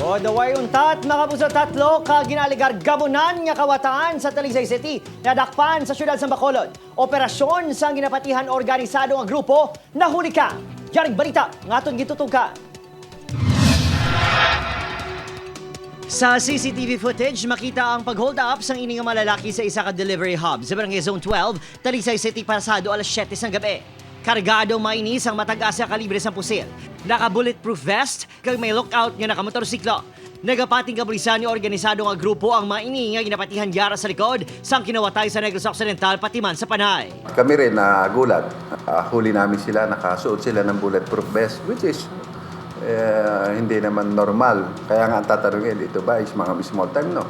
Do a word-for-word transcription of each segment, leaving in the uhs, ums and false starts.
O, the way untat, mga kapuso, tatlo ka ginaalegar gabunan nga kawataan sa Talisay City nadakpan sa siyudad sa Bacolod. Operasyon sang ginapatihan organisado nga grupo nahuli ka. Yaring balita nga aton gitutukan. Sa C C T V footage, makita ang pag-hold up sang ini nga mga lalaki sa isa ka delivery hub sa Barangay Zone twelve, Talisay City, pasado alas siyete sang gabi. Kargado ang mga ini sang matag-as nga kalibre sang pusil, naka-bulletproof vest, kag may lookout nga nakamotorsiklo. Nagapating kapulisan ni organisado nga grupo ang mga ini nga ginapatihan yara sa likod sang kinawatay sa Negros Occidental pati man sa Panay. Kami rin nagulat. Ah, huli namin sila, nakasuot sila ng bulletproof vest, which is eh, hindi naman normal. Kaya nga ang tatanungin, ito ba is mga small time, no?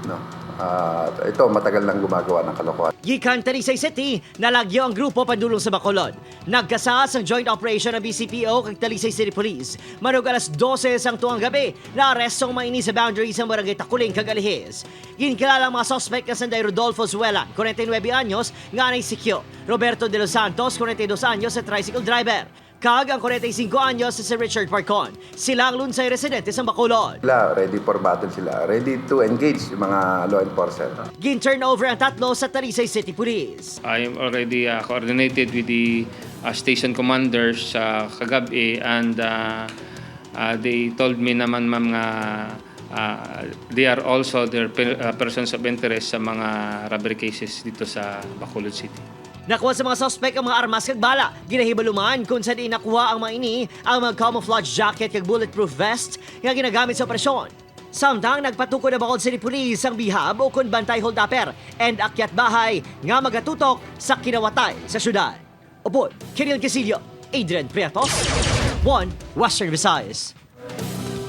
No. Ah, ito, matagal nang gumagawa ng kalokohan. Gikan Talisay City, nalagyo ang grupo padulong sa Bacolod. Nagkasas ang joint operation ng B C P O kag Talisay City Police. Manug alas dose sang tuang gabi, naaresto ang mga ini sa boundary sa Barangay Takuling kag Alihis. Ginkilala ang mga suspect nga sanday Rodolfo Zuelan, forty-nine anyos, nga anay sikyo, Roberto de los Santos, forty-dos anyos, sa tricycle driver, kag ang forty-singko anyos si Richard Parcon. Sila ang lunsay residente sa Bacolod. Sila, ready for battle sila. Ready to engage yung mga law enforcer. Gin-turnover ang tatlo sa Talisay City Police. I am already uh, coordinated with the uh, station commanders sa kagabi, and uh, uh, they told me naman, ma'am, nga uh, they are also their per- uh, persons of interest sa mga robbery cases dito sa Bacolod City. Nakuha sa mga suspect ang mga armas kag bala. Ginahibaluman kung sa diin nakuha ang mga ini ang mga camouflage jacket kag bulletproof vest nga ginagamit sa operasyon. Samtang nagpatukod ang Bacolod City Police sang B-hub ukon bantay holdupper and akyat bahay nga magatutok sa kinawatay sa syudad. Upod Kirill Casillo, Adrian Prieto, One Western Visayas.